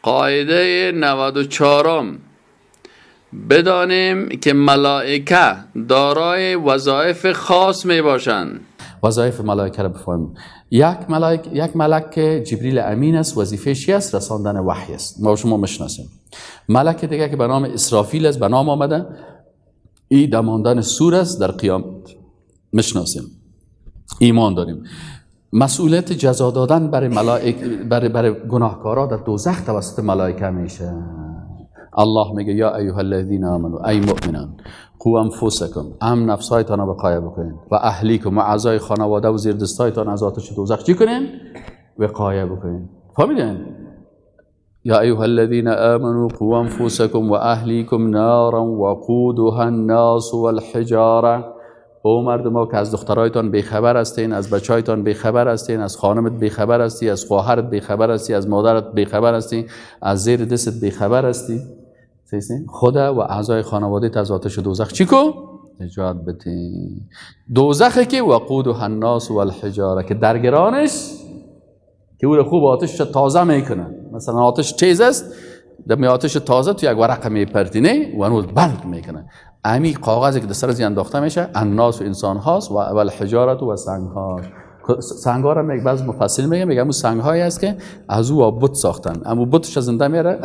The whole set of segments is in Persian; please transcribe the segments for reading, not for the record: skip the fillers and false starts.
قاعده 94، بدانیم که ملائکه دارای وظایف خاص می باشند. وظایف ملائکه را بفهمیم. یک ملک که جبریل امین است، وظیفه چی است؟ رساندن وحی است. ما شما میشناسیم. ملک دیگه که به نام اسرافیل است، به نام آمده، ای دماندن سور است در قیامت، میشناسیم، ایمان داریم. مسئولیت جزا دادن برای ملائک، برای گناهکارا در دوزخ توسط ملائکه میشه. الله میگه یا ایها الذین آمنوا، ای مؤمنان، قوا انفسکم، ام نفسایتان را وقایه بکنین، و اهلیکم، و اعضای خانواده و زیر دستایتان از آتش دوزخ چی کنین؟ وقایه بکنین. فهمیدین؟ یا ایها الذین آمنوا قوا انفسکم و اهلیکم نارا وقودها الناس والحجاره. او مردم ها که از دخترایتان بیخبر هستین، از بچهایتان بیخبر هستین، از خانمت بیخبر هستی، از خواهرت بیخبر هستی، از مادرت بیخبر هستی، از زیر دستت بیخبر هستی، خدا و اعضای خانواده از آتش دوزخ چی کو؟ نجات بدین. دوزخی که وقودها الناس والحجاره، که درگرانش که او خوب آتش تازه میکنه. مثلا آتش تیز است، در آتش تازه تو یک ورقه میپرتینه و هنوز بلد میکنه. امی کاغذی که در سر از انداخته میشه، الناس و انسان هاست و والحجارت و سنگ ها. سنگ ها را بعض مفسرین میگه، میگه اون سنگ هایی است که از او بت ساختن، اما بتش زنده میره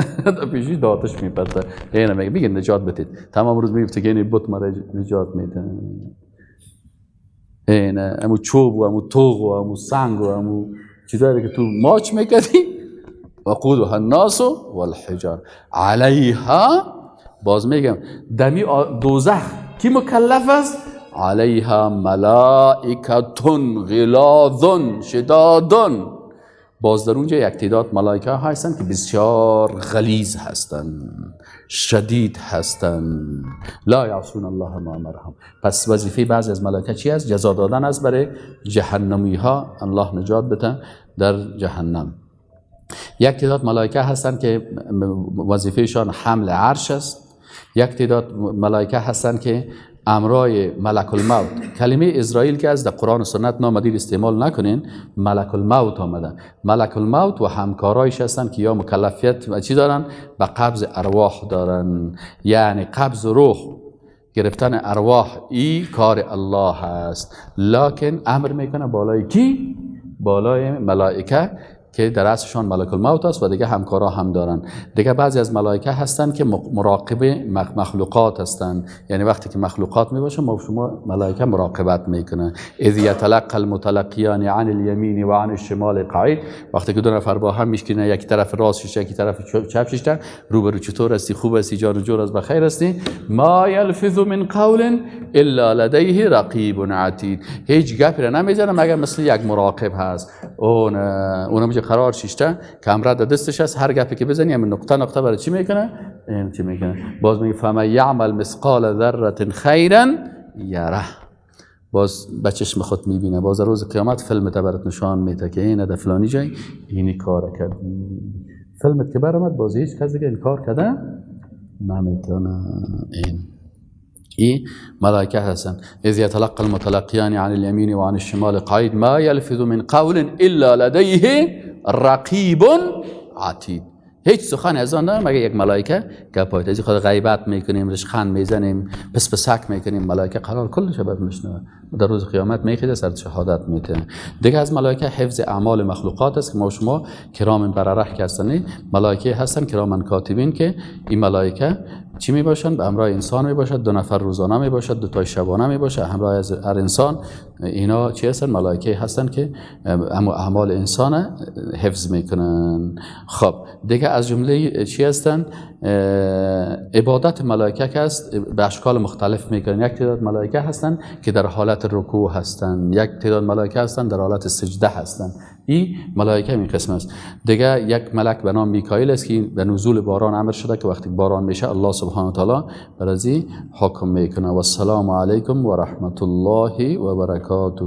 پیشی داتش میپرته. اینا میگه میگه نجات بدید. تمام روز میگفت که این بت مرا نجات میده. اینا امو چوب و امو توغ و امو سنگ و امو چیزایی که تو ماچ میکردی، وقودها الناس والحجار علیها. باز میگم دمی دوزخ کی مکلف است؟ علیها ملائکتون غلاظ شداد. باز در اونجا یک تعداد ملائکه هستند که بسیار غلیظ هستند، شدید هستند، لا یعصون الله ما امرهم. پس وظیفه بعضی از ملائکه چی است؟ جزا دادن است برای جهنمی ها، الله نجات بده در جهنم. یک تعداد ملائکه هستند که وظیفهشان حمل عرش است. یک تعداد ملائکه هستند که امرای ملک الموت، کلمه اسرائیل که از در قرآن و سنت نامدید استعمال نکنین، ملک الموت آمده. ملک الموت و همکارایش هستند که یا مکلفیت و چی دارن؟ به قبض ارواح دارن، یعنی قبض روح، گرفتن ارواح، ای کار الله است. لکن امر میکنه بالای کی؟ بالای ملائکه که در رأسشان ملک الموت است و دیگه همکارا هم دارن. دیگه بعضی از ملائکه هستند که مراقب مخلوقات هستند، یعنی وقتی که مخلوقات می باشه ما شما ملائکه مراقبت میکنه. اذ یتلقى المتلقیان عن الیمین و عن الشمال قعید. وقتی که دو نفر با هم میشکنه، یک طرف راست شیشته، یک طرف چپ شیشته، روبرو چطور هستی؟ خوب هستی؟ جان و جور از بخیر هستی؟ ما یلفظ من قول الا لدیه رقیب عتید. هیچ گپی را نمیزنه مگر مثل یک مراقب هست. اون قرار شیشته کمره در دستش است، هر گپی که بزنی همین نقطه نقطه برای چی میکنه؟ این چی میکنه؟ باز میگه فمن یعمل مثقال ذره خیرا یره. باز به چشم خود میبینه، باز روز قیامت فیلم برات نشان میده که این در فلانی جای اینی کار کرد. فیلمت که برآمد باز هیچ کس دیگه این کار کرده نمیتونه. این ملائکه هستند. اذ یتلقى المتلقیان عن الیمین و عن الشمال قعید ما یلفظ من قول الا لدیه رقیب عتید. هیچ سخن از آن ندارم مگر یک ملائکه گپایت. از خود غیبت میکنیم، رشخند میزنیم، پس پسک میکنیم، ملائکه قرار کلش بر میشنوه. در روز قیامت میخیده سر شهادت میته. دیگه از ملائکه حفظ اعمال مخلوقات است که ما شما کرام برره که هستن، ملائکه هستن کرامن کاتبین، که این ملائکه چی می باشن؟ به همراه انسان می باشد، دو نفر روزانه می باشد، دو تای شبانه می باشد، همراه از هر انسان. اینا چی هستن؟ ملائکه هستن که اعمال انسان حفظ میکنن. خب دیگه از جمله چی هستن؟ عبادت ملائکه که است به اشکال مختلف میکنن. یک تعداد ملائکه هستن که در حالت رکوع هستن، یک تعداد ملائکه هستن در حالت سجده هستن. این ملائکه این قسم است. دیگه یک ملک به نام میکائیل است که به نزول باران امر شده که وقتی باران میشه الله سبحانه و تعالی بر از این حکم میکنه. و السلام علیکم و رحمت الله و برکاته.